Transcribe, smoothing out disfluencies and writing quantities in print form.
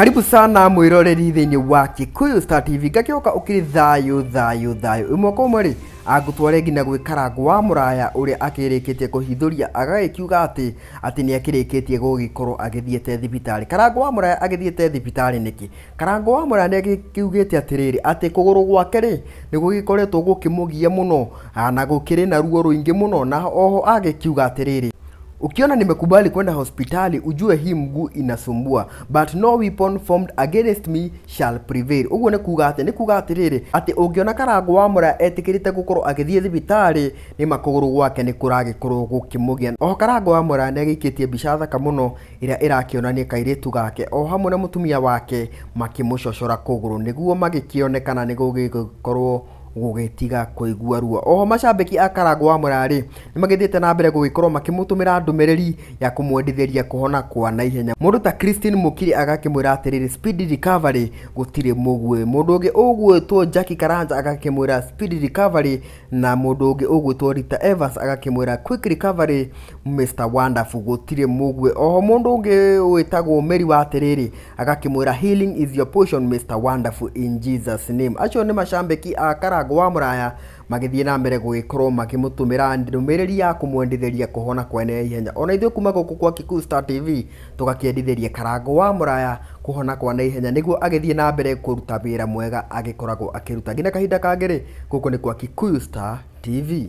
Karibu sana mwĩroreri thĩinĩ wa Kikuyu Star TV. Ngakĩhoka ũkĩrĩ thayũ thayũ thayũ. Ĩmwe kwa ĩmwe rĩ, angũtware nginya gwĩ Karangũ wa Mũraya ũrĩa akĩrĩkĩtie kũhithũria agagĩkiuga atĩ atĩ nĩ akĩrĩkĩtie gũgĩkorwo agĩthiĩte thibitarĩ. Karangũ wa Mũraya agĩthiĩte thibitarĩ nĩkĩ? Karangũ wa Mũraya nĩ agĩkiugĩte atĩrĩrĩ, atĩ kũgũrũ gwake rĩ, nĩ gũgĩkoretwo gũkĩmũgia mũno na gũkĩrĩ na ruo rũingĩ mũno, na oho agĩkiuga atĩrĩrĩ, "Ukiona nimekubali kwenda hospitali ujue hii mguu inasumbua, but no weapon formed against me shall prevail." Ũguo nĩ kuga atĩ nĩ kuga atĩrĩrĩ, atĩ ũngĩona Karangũ wa Mũraya etĩkĩrĩte gũkorwo agĩthiĩ thibitarĩ, nĩma kũgũrũ gwake nĩ kũragĩkorwo gũkĩmũgia. Oho Karangũ wa Mũraya nĩ agĩikĩtie mbica thaka mũno ĩrĩa ĩrakĩonania kairĩtu gake o hamwe na mũtumia wake makĩmũcocora kũgũrũ nĩguo magĩkĩone kana nĩ gũgĩkorwo gũgĩtiga kũigua ruo. Oho macambĩki a Karangũ wa Mũraya rĩ, nĩ magĩthiĩte na mbere gũgĩkorwo makĩmũtũmĩra ndũmĩrĩri ya kũmwendithĩria kũhona kwa naihenya. Mũndũ ta Christine Mũkiri agakĩmwĩra atĩrĩrĩ, "Speed recovery, gũtirĩ mũguĩ." Mũndũ ũngĩ ũgwĩtwo Jackie Karanja agakĩmwĩra, "Speed recovery," na mũndũ ũngĩ ũgwĩtwo Rita Evans agakĩmwĩra, "Quick recovery, Mr Wonderful, gũtirĩ mũguĩ." Oho mũndũ ũngĩ wĩtagwo Mary wa atĩrĩrĩ agakĩmwĩra, "Healing is your portion, Mr Wonderful, in Jesus name." Acio nĩ macambĩki a Karangũ wa Mũraya magĩthiĩ na mbere gũgĩkorwo makĩmũtũmĩra ndũmĩrĩri ya kũmwendithĩria kũhona kwa naihenya. Ona ithuĩ kuma gũkũ kwa Kikuyu Star TV tũgakĩendithĩria Karangũ wa Mũraya kũhona kwa naihenya nĩguo agĩthiĩ na mbere kũruta wĩra mwega agĩkoragwo akĩruta. Nginya kahinda kangĩ rĩ, gũkũ nĩ kwa Kikuyu Star TV.